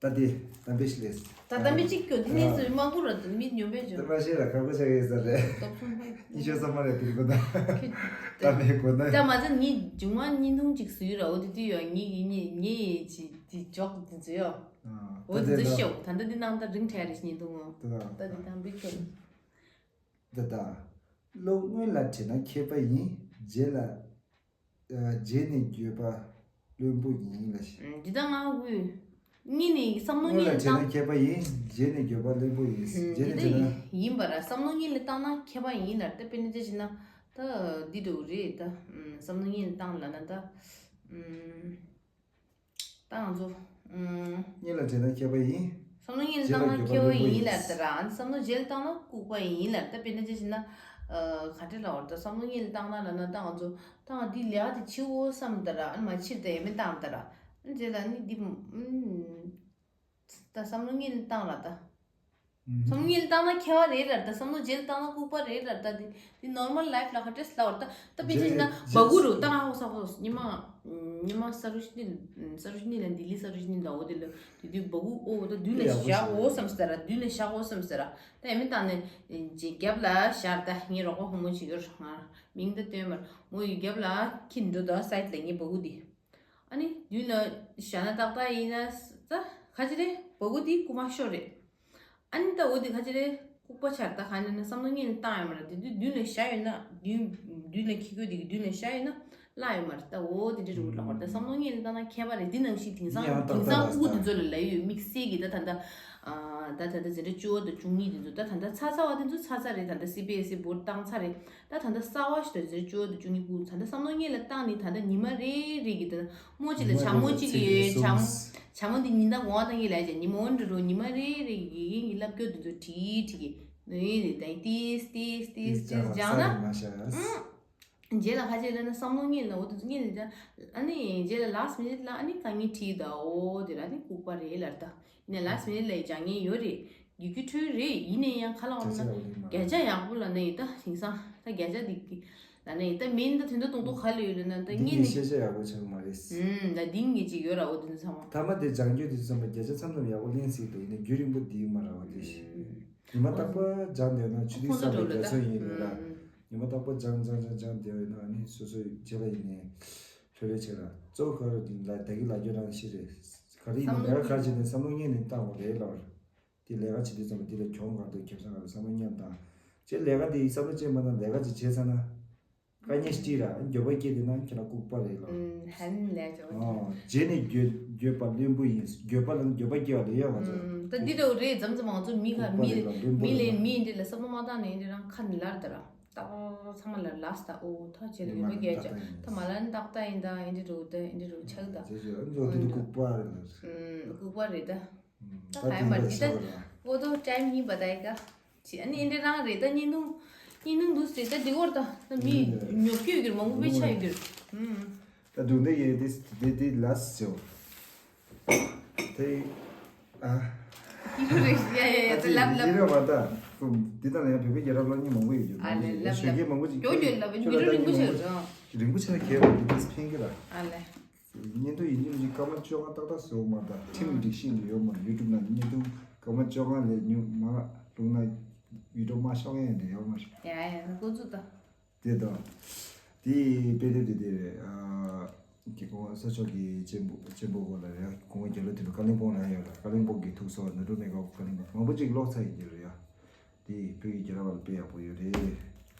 ད་དེ་གཏམ་དཔེ་ཞིག་ལས། ད་གཏམ་དཔེ་གཅིག་སྐྱོ་དེ་ནས་བཟོས་མང་པོ་ར་དུ་མི་ཉོ་བས་ཇོ། ད་མ་ཤེས་ལ་ཁག་པོ་ཆགས་ཡོད་ས་རེད། སྟོབས་ཆུང་ཧོད། ཉི་ཤོ་ས་མ་རེད་དེ་གོ་ད། ཁྱོད་གཏམ་དཔེ་གོ་ན། ད་མ་ཚད་ངས་མཇུག་མ་བརྙན་ཐུང་གཅིག་བཟོས་ར། འོ་དེ་དུས་ཡོད་ངས་ངས་ངས་ཅི་དེ་ཇོག་དེ་བཟོས་ཡོད། འོ་དེ་ཚོ་ཤོག་ད་ལྟ་འདི་ནང་ད་རིང་འཕྲད་རེད་བརྙན་ཐུང་ངོ་། ད་ད་འདི་དང་པོའི་ཁྱོད། ད་ད། བློ་སྔོན་ལ་དྲན་ན་མཁས་པ་ཡིན། རྗེས་ལ། རྗེས་ནས་འགྱོད་པ་བླུན་པོ་ཡིན་ལ་ཞེས། འདི་ད་ང་དབུས། གཉིས་ནས་བསམ་བློ་སྔོན་ལ་གཉིས་དྲན་ན་བཏང་། མཁས་པ་ཡིན། རྗེས་ནས་འགྱོད་པ་བླུན་པོ་ཡིན། རྗེས་འདི་ནས་ད་དྲན་ན། ཡིན་པ་ར་བསམ་བློ་གཉིས་ལ་བཏང་ན་མཁས་པ་ཡིན་ལ་ད་དཔེར་ན་ཅི་ཞིག་ན་ད་འདི་འདྲ་བོ་རེད་ད། བསམ་བློ་གཉིས་ལ་བཏང་ལ་ན་ད། ད་ང་ཚོ། ཨུམ། གཉིས་ལ་དྲན་ན་མཁས་པ་ཡིན། བསམ་བློ་གཉིས་ལ་བཏང་ན་མཁས་པ་ཡིན་ལབ་ད་ར། བསམ་བློ་རྗེས་ལ་བཏང་ན་ལྐུགས་པ་ཡིན་ལབ་ད། དཔེར་ན་ཅི་ཞིག་ན། ཨ། ག་འདྲ་ལབ་དགོས་རེད་ད། བསམ་བློ་གཉིས་ལ་བཏང་ན་ལབ་ན་ད་ང་ཚོ་ད་ང་འདི་ལས་ཀ་དེ་བྱེད་འོ་བསམ་ད་ར། ཨ་ནི་མ་བྱེད་ད་ཡ་མེད་བཏང་ད་ར། ཨ་ནི་རྗེས་ལ་ནི་འདི། ཨུམ། ད་བསམ་བློ་གཉིས་ལ་བཏང་ལབ་ད། བསམ་བློ་སྔོན་ལ་བཏང་ན་མཁས་པ་རེད་ར། ད་བསམ་བློ་རྗེས་ལ་བཏང་ན་ལྐུགས་པ་རེད་ར། ད་འདི་འདི་normal life ལ་ཁ་ཏྲེས་ལ་བར་ད་ད་དཔེ་ཅིག་ན་རྗེས་སྦ་གུ་རུ་ད་ང་ཧོ་ས་ཧོ་ཉི་མ་ཉི་མ་ས་རུ་ཤི་ནི་ས་རུ་ཤི་ནི་ལ་ལྡི་ལི་ས་རུ་ཤི་ནི་ལ་འོ་དེ་ལ་དེ་དུས་སྦ་གུ་ཨོ་ད་མདུན་ལ་བཞག་འོ་བསམ་ཟེར་ར། མདུན་ལ་བཞག་འོ་བསམ་ཟེར་ར། ད་ཡ་མི་བཏང་ནས་རྗེས་རྒྱབ་ལ་བཞག་ད་ངའི་རོགས་པ་ཧོ་མོ་ཅིག་ཡོད་ར། ང་མིང་ད་སྟོན་མར་མོ་ཡི་རྒྱབ་ལ་ཁྱི་འགྲོ་ད་སའིད་ལ་ངའི་སྦ་གུ་དེ། ཨ་ནི་མདུན་ལ་བཞག་ན་ཏག་ཏག་ཡིན་ན་ད་ག་ཅི་རེད། སྦ་གུ་དེ་རྐུ་མ་ཤོར་རེད། ཨ་ནི་ད་འོ་དེ་ག་ཅི་རེད། ལྐུགས་པ་ཆགས་ད་ག་ནས་ན་བསམ་བློ་སྔོན་ལ་བཏང་ཡོད་མ་རེད། དེ་དུས་མདུན་ལ་བཞག་ཡོད་ན་མདུན་མདུན་ལ་ཁྱི་རྒོད་དེ་གི་མདུན་ལ་བཞག་ཡོད་ན་བརླག་ཡོད་མ་རེད། ད་འོ་དེ་འདྲ་རུ་ལག་པར་ད་བསམ་བློ་སྔོན་ལ་བཏང་ན་མཁས་པ་རེད། འདི་ནང་བཞིན་དེང་སང་དེང་སང་སྤུ་གུ་དེ་ཚོ་ལ་ལབ་ཡོད། དམིགས་བསལ་གྱི་ད་ད་ད་ད་ད་ད་འཛིན་གྲྭ་བཅུ་པ་དང་བཅུ་གཉིས་དེ་ཚོ་ད་ད་ད་ཚ་ཚ་བ་དེ་ཚོ་ཚ་ཚ་རེད། ད་ད་སི་བི་ཨེ་སི་བོར་བཏང་ཚར་རེད། ད་ད་ད་གསར་བ་ཞིག་ད་འཛིན་གྲྭ་བཅུ་པ་དང་བཅུ་གཉིས་སྤུ་གུ་ད་ད་བསམ་བློ་སྔོན་ལ་བཏང་ནི་ད་ད་ཉི་མ་རེ་རེ་གི་ད་རྨོ་ཅིག་ལ་བྱ་རྨོ་གཅིག་ཡོད། བྱ་རྨོ་བྱ་རྨོ་འདི་ཉིན་ལྟར་འོང་བ་བཏང་གི་ལ་བྱ་ཉི་མ་འོན་འགྲོ་རོ་ཉི་མ་རེ་རེ་གི་དགེ་རྒན་གྱི་བསླབ་སྐྱོར་དེ་ཚོ་བྲིས་བྲིས་གི་ནི་ཡིན་རེད། ད་ཏིས་ཏིས་ཏིས་ཏིས་སྦྱང་ན། རྗེས་ལ་ཁ་ཆེ་ལ་ན་བསམ་བློ་སྔོན་ལ་འོ་དེ་ཚོ་སྔོན་ལ་སྦྱང་། ཨ་ནི་རྗེས་ལ་last minute་ལ་ཨ་ནི་དཀའ་ངལ་འཕྲད་ད་འོ་དེ་ལ་ཨ་ནི་ལྐུགས་པ་རེད་ལར་ད། ཡིན་ནའི་last minute་ལ་སྦྱང་མཁན་ཡོད་རེད། ཡོད་རྒྱུ་འཕྲོད་རེད། ཡིན་ནའི་ཡང་ཁ་ལ་འོ་ན་བརྒྱ་ཆ་ཡག་པོ་ལ་ན་ཡིན་ད་དེང་སང་ད་བརྒྱ་ཆ་འདི་གི་ལ་ན་ཡིན་ད་མིན་ད་དོན་དུ་གཏོང་གཏོང་ག་ལ་ཡོད་ལ་ན་ད་འདི་ངས་ངས་ནི་ཤེས་བྱ་ཡག་པོ་ཆགས་མ་རེད། ཨུམ་ད་འདི་ངས་ཅིག་ཡོད་ར་འོ་དེ་ཚོ་ཚང་མ། ཐ་མ་དེ་སྦྱང་རྒྱུ་དེ་ཚོ་ཚང་མ་བརྒྱ་ཆ་མཚམས་མཚམས་ཡག་པོ་ལེན་སྲིད་དོ། ཡིན་ནའི་རྒྱུན་རིང་པོ་འདི་མ་ར་བ་དེ་ཞིག་ཉི་མ་རྟག་པར་སྦྱང་བསྡད་ན་ཆུ་ཚོད་གསར་པའི་རྒྱ་མཚོ་ཡིན་ལ་ཉི་མ་རྟག་པར་སྦྱང་སྦྱང་སྦྱང་སྦྱང་བསྡད་ཡོད་ན་ཨ་ནི་སོ་སོའི་རྗེས་ལ་ཡིན་ནའི་ལྷོད་ལྷོད་བྱེད་ར། གཙོ་བོ་ག་རེ་ཡིན་ལ་ད་གི་ལ་རྒྱུ་རང་ཞིག་རེད། ག་རེ་ཡིན་ན་ལས་ཀ་ག་རེ་བྱེད་ནའི་བསམ་བློ་སྔོན་ནས་བཏང་དགོས་རེད་ལབ་ར། དེ་ལས་ཀ་བྱེད་དུས་ཙམ་པ་དེ་ལ་གྱོང་ག་འདུག་ཁེ་བཟང་ག་འདུག་བསམ་བློ་མཉམ་བཏང་། ཅེས་ལས་ཀ་དེ་བསམ་བློ་ཅན་མ་བཏང་ལས་ཀ་ཅིག་བྱས་ཚར་ན། དཀའ་ངལ་སྤྲད་ར་འགྱོད་པ་སྐྱེས་དེ་ན་ཁྱེད་རང་ལྐུགས་པ་རེད་ལ། ཧན་ལས་ཀྱང་། ཨོ། རྗེས་ནས་འགྱོད་འགྱོད་པ་བླུན་པོ་ཡིན། འགྱོད་པ་ལ་འགྱོད་པ་སྐྱེ་བ་ལས་ཡོད་མ་ཚོད། ད་འདི་འདྲ་བོ་རེད། མཚམས་མཚམས་ང་ཚོ་མི་ཁ་མི་མི་ལས་མི་འདི་ལ་བསམ་བློ་མ་བཏང་ནས་འདི་རང་ཁ་ནས་ལར་ད་ར་ད་ཚང་མ་ལ་ལགས་ད་ཨོ་ད་བྱས་ལ་ཡོད་པ་རྒྱལ་ཅག་ད་མ་ལ་ནི་ཏག་ཏག་ཡིན་ད་འདི་འདྲ་བོ་ད་འདི་འདྲ་བོ་ཆགས་ད། རྗེས་ཞུ་ཨ་ནི་འདི་ལྐུགས་པ་རེད་ལ། ལྐུགས་པ་རེད་ད། ད་ཧའི་མར་འདི་ད་འོ་དོ་ཊའིམ་གཉིས་པ་ད་ཡི་ག་ཅི་ཨ་ནི་ཨེ་འདྲ་རང་རེད་ད། བརྙན་ཐུང་བརྙན་ཐུང་འདུག་ཟེར་ད་འདི་སྐོར་ད་ད་མི་ཉོབ་ཀྱི་ཡོད་གི་མང་པོ་དཔེ་ཆ་ཡོད་གི། ད་དུང་འདི་ཡེ་འདི་འདི་འདི་ལ་སོ་དེ་ཨ་ཡི་རུ་རེད། ཡ་ཡ་ཡ་ད་ལབ་ལབ། འདི་རེད་བ་ད་འདི་ད་ལ་ཡང་བོད་པའི་རྒྱལ་རབས་སློབ་གཉེར་མང་པོ་ཡོད་གི། ཨ་ལེ་ལབ་ཞོལ་གྱི་མང་པོ་ཅིག་ཡོད་ཡོད་ལབ་འདི་རུ་རིང་པོ་ཆགས་རང་རིང་པོ་ཆགས་གས་བ་འདི་འདི་ཕན་གི་ར། ཨ་ལེ། བརྙན་ཐུང་ཡིན་གཅིག་མིན་གཅིག་སྐར་མ་བཅོ་ལྔ་ཏག་ཏག་བཟོ་མ་ད་ཁྲིམས་སྒྲིག་གཞི་འདི་ཡོད་མ། ཡུ་ཊུབ་ནང་བརྙན་ཐུང་སྐར་མ་བཅོ་ལྔ་ལས་ཉུང་མ་བླུགས་ན་བི་ཌིའོ་མ་ཤོག་ཡ་འདི་ཡོད་མ་རེད། ཡ་ཡ་འགོ་འཛུགས་ད། དེ་དང་། དེ་དཔེ་དེབ་དེ་དེ་རེད། ཨ་གི་གོང་ས་མཆོག་གི་གཅེན་པོ་གཅེན་པོ་གོ་ལ་རེད། གོང་མ་རྒྱལ་ལོ་དེ་ཚོ་ཀ་ལིང་པོང་ལ་ཡོད་ལ། ཀ་ལིང་པོང་གི་ཐུགས་སྲོག་ནོར་འཁྲུལ་མེད་པ་ཀ་ལིང་པོང་མང་པོ་ཅིག་ཀློག་ཚར་ཡིན་གྱི་རེད་ཡ། དེ་བོད་ཀྱི་རྒྱལ་རབས་པར་དཔེ་ཡག་པོ་ཡོད་རེད།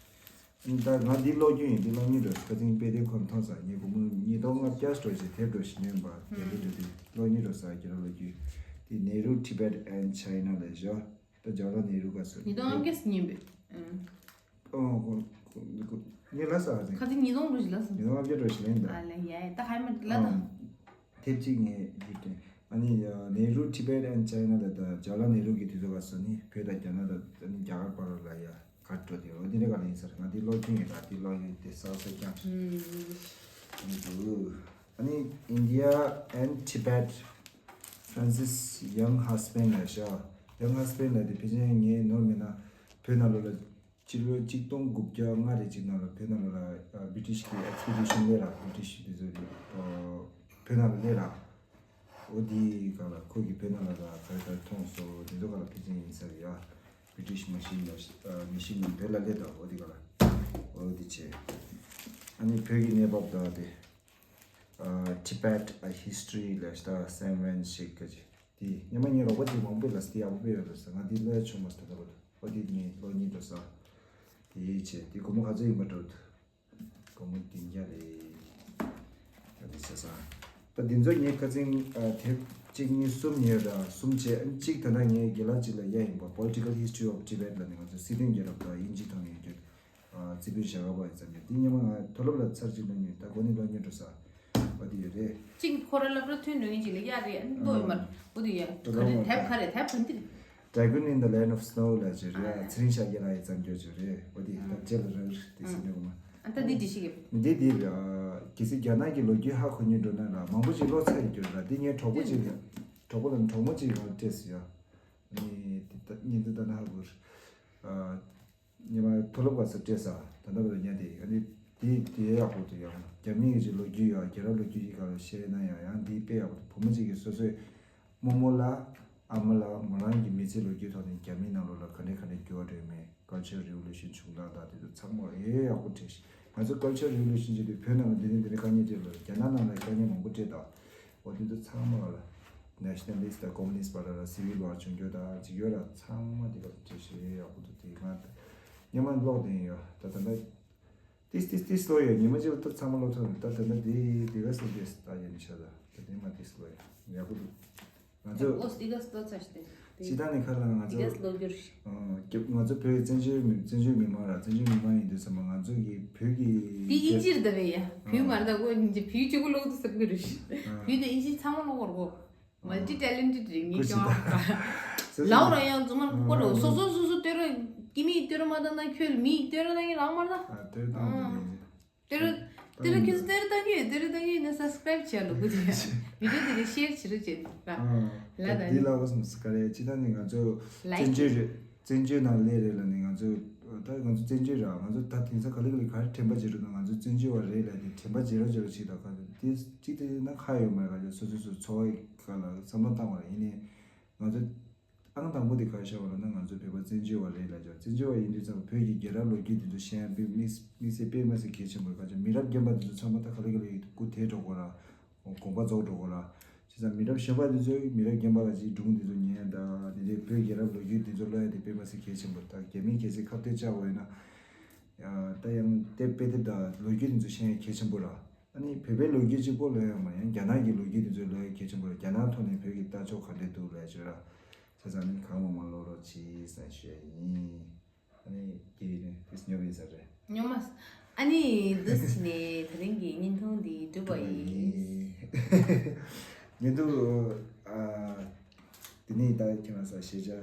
ད་ང་འདི་ཀློག་རྒྱུ་ཡིན། འདི་ཀློག་སྙིང་འདོད། ཁ་སང་དཔེ་དེབ་ཁོ་མཐོང་ཙང་ངས་སྒོར་མོ་ཉིས་སྟོང་ལྔ་བརྒྱ་སྤྲོད་བྱས་དེབ་འགྲོ་ཞིག་ཉོས་པ་དེ་འདི་འདྲ་དེ་ཀློག་སྙིང་འདོད་ས་རྒྱལ་རབས་ཀློག་རྒྱུ། དེ་Nehru Tibet and China ལ་བཞག་ད་ཇ་ཝར་ལལ་ནེ་རུ་ག་ཚོད། ཉིས་སྟོང་ལྔ་བརྒྱ་ཟིན་ཡིན་པས། ཨོ་ཧོ། ངས་ལ་ས་ཨ་ཟིན། ཁ་ཚིག་ཉིས་སྟོང་རུ་ཞིག་ལ་སོང་། ཉིས་སྟོང་ལྔ་བརྒྱ་རུ་ཞིག་ལེན་ད། ཨ་ལེ་ཡ་ཡ་ད་ཧའི་མ་ལ་ད། དེབ་ཅིག་ངས་ཡིབ་དེ། ཨ་ནི་ནེ་རུ་Tibet and China ལ་ད་ཇ་ཝར་ལལ་ནེ་རུ་གི་དུས་ཚོད་ག་སོང་ནི་བོད་དང་རྒྱ་ནག་དང་ཨ་ནི་རྒྱ་གར་བར་ལ་ཡ་ག་འགྲོ་དེ་འོ་དེ་འདྲ་ག་ལ་ཡིན་ས་རེད། ང་དེ་ཀློག་རྒྱུ་ཡིན་ད། དེ་ཀློག་ཡོད་དེ་ས་ས་ཀྱང་། ཨ་ནི་India and Tibet Francis Young Husband ལ་ཤོག Young Husband ལ་དེ་ཕལ་ཆེར་ངའི་ནོར་མེད་ན་བོད་ནང་ལོགས་ལ་སྤྱི་ལོ་གཅིག་སྟོང་དགུ་བརྒྱ་ལྔ་རེ་གཅིག་ནང་ལ་བོད་ནང་ལོགས་ལ་British གི་expedition སླེབས་ར། British དེ་ཚོ་གི་བོད་ནང་ལ་སླེབས་ར། འོ་དེའི་སྒང་ལ་ཁོ་གིས་བོད་ནང་ལ་ལ་ག་རེ་ག་རེ་མཐོང་སོང་དེ་ཚོ་སྒང་ལ་ཕལ་ཆེར་ཡིན་ས་རེད་ཡ། British machine ལ་machine ནང་བོད་ལ་སླེབས་དང་འོ་དེ་སྒང་ལ་འོ་དེ་བྱས། ཨ་ནི་བོད་ཀྱི་གནས་བབ་དང་དེ། Tibet a History ལ་ཤ་སྟག་སེམ་ཝན་ཤིག་ག་ཅི། དེ་སྔོན་མ་ངའི་རོགས་པ་དེ་མང་པོས་ལ་སྟེ་ཡག་པོ་དཔེ་ཡོད་རེད་ཟེར། ང་དེ་ལོས་ཆུང་མ་སྟེ་ད་བར་ཨོ་དེ་ངས་ལོ་གཉིས་འགྲོ་ས། དེ་བྱས་དེ་སྒོར་མོ་ག་ཚོད་ཡིན་པ་འགྲོ། སྒོར་མོ་བདུན་བརྒྱ་རེད། ད་དེ་བྱས་ས། ད་དེ་ཚོ་ངས་ཁ་སང་དེབ་གཅིག་གཉིས་གསུམ་ཉོས་ར། གསུམ་བྱས་གཅིག་ད་ལྟ་ངའི་རྒན་ལགས་གཅིག་ལ་གཡར་ཡིན་པ། Political History of Tibet ལ་ནི་ང་ཚོ་སྲིད་དོན་རྒྱལ་རབས་དང་དབྱིན་ཇི་ཐོག་ནས་ཡོད་རྒྱུ། རྩིས་དཔོན་ཞྭ་སྒབ་པ་ཡིན་ཙམ་ཡོད། དེ་སྔོན་མ་ང་མཐོ་སློབ་ལ་ཚར་གཅིག་ལོན་ཡོད། ད་གོ་ནི་ལོ་གཉིས་འགྲོ་ས་བ་དེ་ཡོད་རེད། གཅིག་ཁོ་རང་སློབ་གྲྭ་ཐོན་འགྲོ་མཁན་ཅིག་ལ་གཡར་རེད། ཨ་ནི་ལྟོ་ཡོད་མ་རེད། འོ་དེ་ཡ་ག་རེ་དེབ་ག་རེ་དེབ་ག་འདི་རེད། Dragon in the Land of Snow ལ་ཅིག་རེད། ཚེ་རིང་ཤཱཀྱ་ལགས་ཡི་བརྩམས་ཆོས་ཅིག་རེད། འོ་དེ་ད་རྗེས་ལ་རག་རེད་དེ་སེམས་ནས་འོ་མ། ཨ་ད་འདི་འདི་ཞིག་གི་འདི་འདི་རེད། གལ་སྲིད་རྒྱ་ནག་གི་ལོ་རྒྱུས་ཧ་གོ་སྙིང་འདོད་ན་ལ་མང་པོ་ཅིག་ཀློག་ཚར་ཡོད་རྒྱུ་རེད། འདི་ངའི་གྲོགས་པོ་ཅིག་གྲོགས་པོ་ལ་གྲོགས་མོ་ཅིག་གིས་སྤྲད་སོང་ཡ། ནི་དེ་ད་ཉིན་དེ་ད་ན་ཧ་གོ་རེད། ཨ། ཉི་མ་མཐོ་སློབ་སྐབས་སུ་སྤྲད་ས་ད་ལྟ་བར་ཉན་དེ་ཨ་ནི་དེ་དེ་ཡག་པོ་འདུག་ཡང་རྒྱ་མི་གི་ལོ་རྒྱུས་ཡང་རྒྱལ་རབས་ལོ་རྒྱུས་ཀྱི་སྐོར་ལ་བཤད་ན་ཡང་ཡང་དེ་དཔེ་ཡག་པོ་འདུག་བུ་མོ་གཅིག་གིས་སོ་སོའི་རྨོ་མོ་ལ་ཨ་མ་ལ་མོ་རང་གི་མི་ཚེ་ལོ་རྒྱུས་ཐོག་ནས་རྒྱ་མི་ནང་ལོགས་ལ་ག་འདྲ་ག་འདྲ་འགྱུར་བ་འགྲོ་ཡོད་མེད། Culture Revolution བྱུང་སྟངས་དང་དེ་ཚོ་ཚང་མ་ཡོད་ཡག་པོ་བྲིས་ཤིང་ང་ཚོ་Culture Revolution བྱེད་དུས་བོད་ནང་ལ་འདི་ནས་འདི་ནས་དཀའ་ངལ་འཕྲད་ལ་རྒྱ་ནག་ནང་ལ་དཀའ་ངལ་མང་པོ་འཕྲད་དང་། འོ་དེ་ཚོ་ཚང་མ་ལ་Nationalist དང་Communist བར་ལ་Civil War བྱུང་རྒྱུ་དང་འཇིགས་ཡོད་ལ་ཚང་མ་དེ་ག་བྲིས་ཤིང་ཡག་པོ་འདུག་དེ་ང་ཉི་མ་ཀློག་བསྡད་ཡོད་ད་ད་ལྟ། ཏིས་ཏིས་ཏིས་ལོ་ཡ་ཉི་མ་གཅིག་ལ་ཏོག་ཚང་མ་ལོ་ཐོན་ད་དེ་འདྲ་དེ་དེ་ག་སོ་དེ་ད་ཡ་ནི་ཤ་ད་ད་དེ་མ་ཏིས་ལོ་ཡ་ཡག་པོ་འདུག་ང་ཚོ་ཨོ་སི་ཏི་ག་སོ་ཚ་ཤི་སྟེ་སྤྱི་བཏང་ནས་ཁ་ལ་ང་ཏི་ག་ཚོ་སོ་ལོ་རྒྱུར་ང་ཚོ་བོད་བཙན་བྱོལ་མི་བཙན་བྱོལ་མི་མང་ར་བཙན་བྱོལ་མི་མང་ཡིན་དུས་ཙམ་པ་ང་ཚོ་གི་བོད་ཀྱི་དེ་ཨིན་ཇིར་ད་བས་ཡ་བོད་མ་རེད་ད་གོ་ཨིན་ཇི་བོད་གཅིག་པུ་ལོག་ཏུ་སེབ་གི་རུ་ཤི་བོད་དེ་ཨིན་ཇི་ཚང་མ་ལོག་གོར་གོ། Multi talented རེད་ངས་ཀྱང་། ལའོ་ར་ཡང་རྫུན་མར་ཀོ་རོ་སོ་སོ་སོ་སོ་ལྟོས་ར་ཀི་མིས་ལྟོས་ར་མ་བཏང་ན་ཁྱོད་མིས་ལྟོས་ར་བཏང་གི་རང་མ་ར། ལྟོས་ར་བཏང་གི་ལྟོས་ར་ཁྱོད་ལྟོས་ར་བཏང་གི་ལྟོས་ར་བཏང་གི་ནས་subscribe བྱས་ལ་གུ་དེ་བི་ཌིའོ་དེ་ལ་ཤེར་བྱེད་རོགས་བྱེད་ལ་ལ་ད་འདི་ལ་བ་སམ་སི་ཀ་རེ་ཅི་ད་ནི་ང་ཚོ་ལའིག་བཙན་བྱོལ་རེད། བཙན་བྱོལ་ནང་སླེབས་རེད་ལ་ནི་ང་ཚོ་ད་ང་ཚོ་བཙན་བྱོལ་ར་ང་ཚོ་ད་དེང་སང་ག་ལེ་ག་ལེ་ག་རེ་དྲན་པ་བརྗེད་འགྲོ་ན་ང་ཚོ་བཙན་བྱོལ་བ་རེད་ལ་དེ་དྲན་པ་བརྗེད་རོགས་བརྗེད་རོགས་བྱེད་ད་ག་དེ་གཅིག་དེ་ན་ཁ་ཡོད་མ་རེད་ག་ཚོད་སོ་སོ་སོ་འཚོ་བའི་སྐབས་ལ་བསམ་བློ་བཏང་བ་རེད་ཡིན་ནའི་ང་ཚོ་ཨང་དང་པོ་དེ་ག་རེ་བྱ་བ་ལ་ན་ང་ཚོ་བོད་པ་བཙན་བྱོལ་བ་རེད་ལ་ཅོ་བཙན་བྱོལ་བ་ཡིན་དུས་ཙམ་བོད་ཀྱི་རྒྱལ་རབས་ལོ་རྒྱུས་དེ་ཚོ་ཤེས་ཡ་དཔེ་དམིགས་དམིགས་བསལ་དཔེ་མ་སྲིད་གལ་ཆེན་པོ་རེད་ག་ཚོད་མི་རབས་རྒན་པ་དེ་ཚོ་ཚང་མ་ད་ག་ལེ་ག་ལེ་ཡིན་སྐུ་དེ་འགྲོ་གོ་ར་དགོངས་པ་རྫོགས་འགྲོ་གོ་ར། བྱས་ཙང་མི་རབས་གཞོན་པ་འདི་ཚོས་མི་རབས་རྒན་པ་ལ་ཅིག་སྒྲུང་འདི་ཚོ་ཉན་དང་དེ་འདྲའི་བོད་རྒྱལ་རབས་ལོ་རྒྱུས་འདི་ཚོ་ཀློག་ཡ་དེ་དཔེ་མ་སྲིད་གལ་ཆེན་པོ་རེད་ད་རྒྱ་མིས་གལ་སྲིད་ཁ་གཏད་བཅག་པ་ཡིན་ན་ད་ཡང་དེ་དཔེ་དེབ་དང་ལོ་རྒྱུས་འདི་ཚོ་ཤེས་ཡ་གལ་ཆེན་པོ་རེད། ཨ་ནི་བོད་པའི་ལོ་རྒྱུས་གཅིག་པོ་ལོས་ཡང་མ་ཡང་རྒྱ་ནག་གི་ལོ་རྒྱུས་འདི་ཚོ་ལོས་ཡང་གལ་ཆེན་པོ་རེད་རྒྱ་ནག་ཐོག་ནས་བོད་ཀྱི་ལྟ་ཕྱོགས་ག་འདྲས་འདུག་ལོས་བྱོས་ར། བྱས་ཙང་ནི་གང་མང་མང་ཀློག་རོགས་གྱིས་ཟེར་ཞུ་ཡ་ཡིན། ཨ་ནི་དེ་ཡིན་ནས་དེ་སྨྱོ་བའི་ཟེར་རེད། སྨྱོ་མ། ཨ་ནི་འདི་ཕྱི་ནས་ད་རིང་གི་བརྙན་ཐུང་འདི་གྲུབ་པ་ཡིན། བརྙན་ཐུང་ཨ། དེ་ནས་ད་ཁྱེད་རང་ས་ཤེས་བྱ་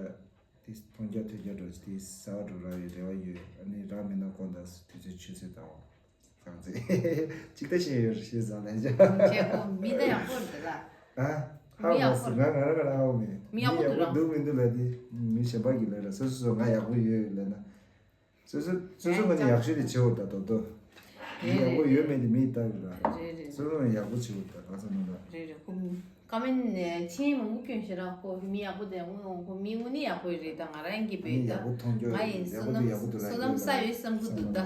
དེ་མཐོང་རྒྱ་ཐོས་རྒྱ་འགྲོ་ཅི་དེ་གསར་བ་འགྲོ་རག་ཡོད་རེ་བ་ཡོད་ཨ་ནི་རག་མེད་ན་དགོང་དག་དུས་ཚོད་ཆུད་ཟོས་བཏང་བ། གང་ཚེ། ཅིག་ལྟ་ཤེས་ཡོད་ཤེས་བཟང་ལན་ཅང་། བྱས་པོ་མི་ད་ཡག་པོ་རེད་ད། ཨ། ཧ་མི་ཡག་མ་པོ་སི་ང་ང་ར་ང་ར་ཧ་མི། མི་ཡག་པོ་འདུག་ར། འདུག་མི་འདུག་ལ་དེ་མི་གཞན་པ་གི་ལ་ར་སོ་སོ་སོ་ང་ཡག་པོ་ཡོད་ལ་ན། སོ་སོ་སོ་སོ་ང་ནི་ཡག་ཤོས་དེ་བྱེད་འོ་ད་དོ་དོ། མི་ཡག་པོ་ཡོད་མེད་དེ་མི་ལྟ་གི་ལ། རེད་རེད། སོ་སོ་ང་ཡག་པོ་བྱེད་འོ་ད་ག་ས་མི་ལ། རེད་རེད་ཁོ་མི། ཀ་མེན་ཆེན་མང་པོ་སྐྱོན་ཤེས་ར་ཁོ་མི་ཡག་པོ་དེ་དངོས་ཁོ་མི་དངོས་གནས་ཡག་པོ་རེད་ད་ང་རང་གི་བོད་མི་ཡག་པོ་མཐོང་རྒྱུ་ད་ང་ཡིན་ཡག་པོ་དེ་ཡག་པོ་འདུག་ལ་བསོད་ནམས་བསགས་ཡོད་བསམ་གི་འདུག་ད།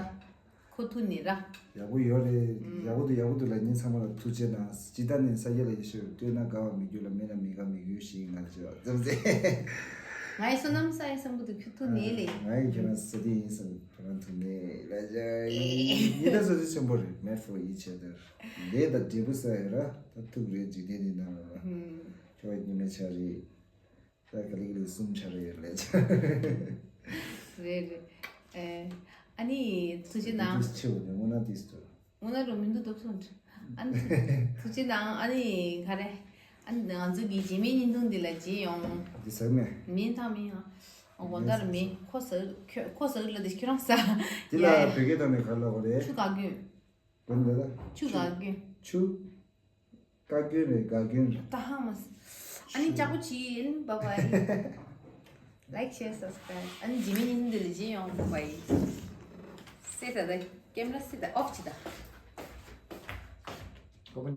ཁོ་ཐུག་ནི་ར། ཡག་པོ་ཡོད་རེད། ཨུམ། ཡག་པོ་འདུག་ཡག་པོ་འདུག་ལ་ཉིན་ཚང་མ་ལ་ཐུགས་རྗེ་གནང་། ཇི་ལྟར་ནི་ས་སྐྱ་ལ་ཡེ་ཤེས་ལྟོས་ན་དགའ་བ་མི་འགྱུར་ལ་མེད་ན་མི་དགའ་མི་འགྱུར་ཞིག་ང་ལ་བྱེད་པ་ཙམ་ཟེར། ང་ཡི་བསོད་ནམས་ས་ཡི་བསམ་གི་འདུག་ཁྱོད་ཐུག་ནི་ལེ། ང་ཡི་ཁྱོད་རང་ས་དེ་ཡིན་བསམ་ཁྱོད་རང་ཐུག་ནི་ལ་ཇ་ཡིན་ད་སོ་སོ་ཆེན་པོ་རེད། Made for each other། ལས་དང་འབྲས་བུ་ས་ཡི་ར་ད་ཐུག་རེད་འཇིག་རྟེན་འདི་ནང་ལ་ཁྱོད་ཉི་མའི་ཆ་རེད། ད་ག་ལེ་ག་ལེ་གསུམ་ཆ་རེ་ཡོད་ལས། རེད་རེད། ཨེ། ཨ་ནི་ཐུགས་རྗེ་གནང་། ཏིས་ཆེ་བ་ནི་སྔོན་ན་ཏིས་ཏུ། སྔོན་ན་རུ་མི་འདུག་སྟོབས་སོང་། ཨ་ནི་ཐུགས་རྗེ་གནང་ཨ་ནི་ག་རེ། ཨ་ནི་ང་ཚོ་གི་རྗེས་མའི་བརྙན་ཐུང་འདི་ལ་མཇལ་ཡོང་། འདི་ཟེར་མེད། མིན་ཐང་མིན་ཧ། དགོང་དག་རུ་མིན་ཁོ་ཟེར་ཁྱོད་ཁོ་ཟེར་ལ་འདི་ཁྱོད་རང་ཟ། འདི་ལ་བོད་སྐད་ཐོག་ནས་ག་རེ་ལབ་དགོས་རེད། ཆུ་ག་གྱོན། དོན་འདི་ལ། ཆུ་ག་གྱོན། ཆུ། ཀ་གྱོན་རེད་ག་གྱོན་རེད། ད་ཧང་མ་སི། ཨ་ནི་ལྕགས་པོ་བྱིས་ཡིན་བ་བ་ཡིན། Like share subscribe ཨ་ནི་འཇིགས་མེད་ཉིན་འདི་ལ་རྗེས་ཡོང་བ་བ་ཡིན། སེ་ད་ད་ཀེམ་ར་སེ་ད་ཨོཕ་བྱེད་ད།